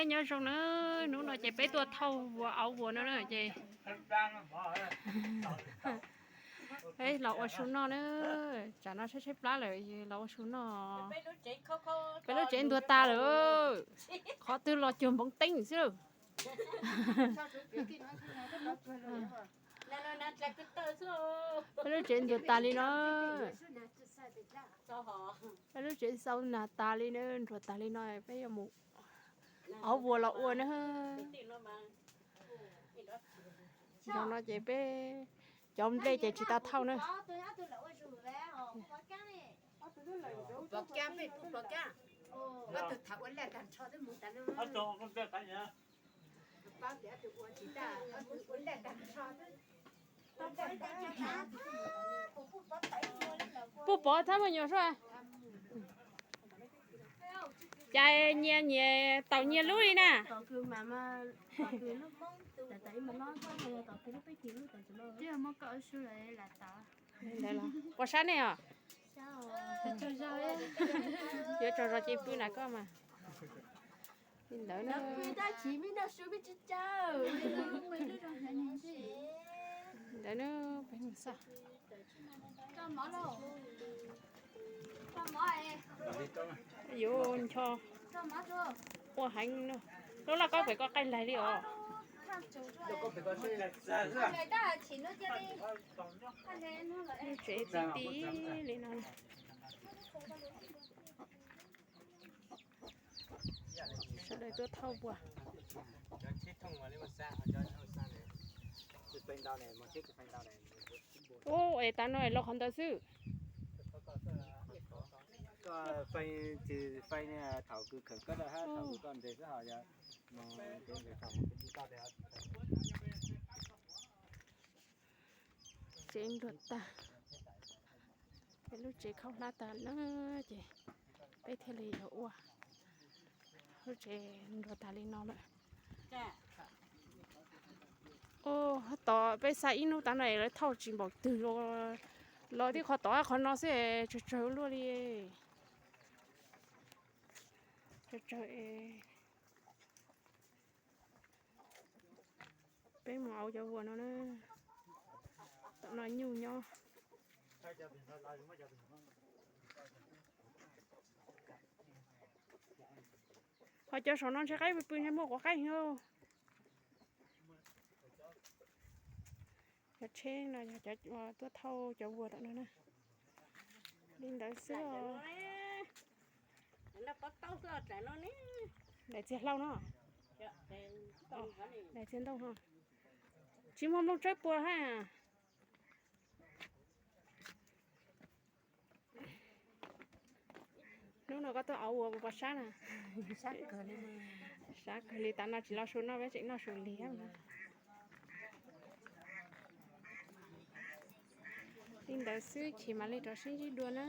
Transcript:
Nyob zoo na, hnub no ces peb tuaj thauj vuas auv vuas no na ces peb los ua su noj na. Tsam no saib saib plab lawm los ua su noj. Peb lub tsev ntuag tas lawm, qhov twg los cuag npoov teeb xwb lawm. Peb lub tsev ntuag tas li no. Peb lub tsev xau nag tas li na, nruag tas li no, peb yuav mus auv vuas los ua na. Zaum no ces peb cov nplej ces tsis tau thauj na. Puj Pov thab me nyuam sua. Cas nyias nyias taum nyias lub li na. Puas sab nej os? Yuav tsaug zog ces pw na koj mas. Li ntawd na. Ntawd na, peb mus xauj. Yuav ncho ua heev no. Lub laj koj pem koj qaij laig li os. Lub tsev ti ti li no. Sawv daws tuaj thauj vuas. Ub, es tav no es los qhov ntawd xwb. Tsev ntuag tag, peb lub tsev khaub hlab tag na, ces peb thiaj li yuav ua lub tsev ntuag tag li no lawm. Ub, tod peb xa ib hnub tav no es lawv thauj tsis npaum twg los, los tib qhov tod qhov no xwb es tsawg tsawg luaj li. Tsawg tsawg es. Peb mus auv cov vuas no na. Tom no nyuj nyob. Ho cov saum no ntshe qaib pw pw ntshe muaj quav qaib heev. Cov tsheb no yog cov tuaj thauj cov vuas tom no na. Li ntawd xwb os. Daim txiag hlau no. Daim txiag ntoo no. Tsis muaj nplooj tsawb puas hab. Hnub no koj tuaj auv vuas puas sab na? Sab kawg li, tav no tsis los su noj, peb tseem noj su liab. Li ntawd xwb, chim mam li rov sib ntsib dua na.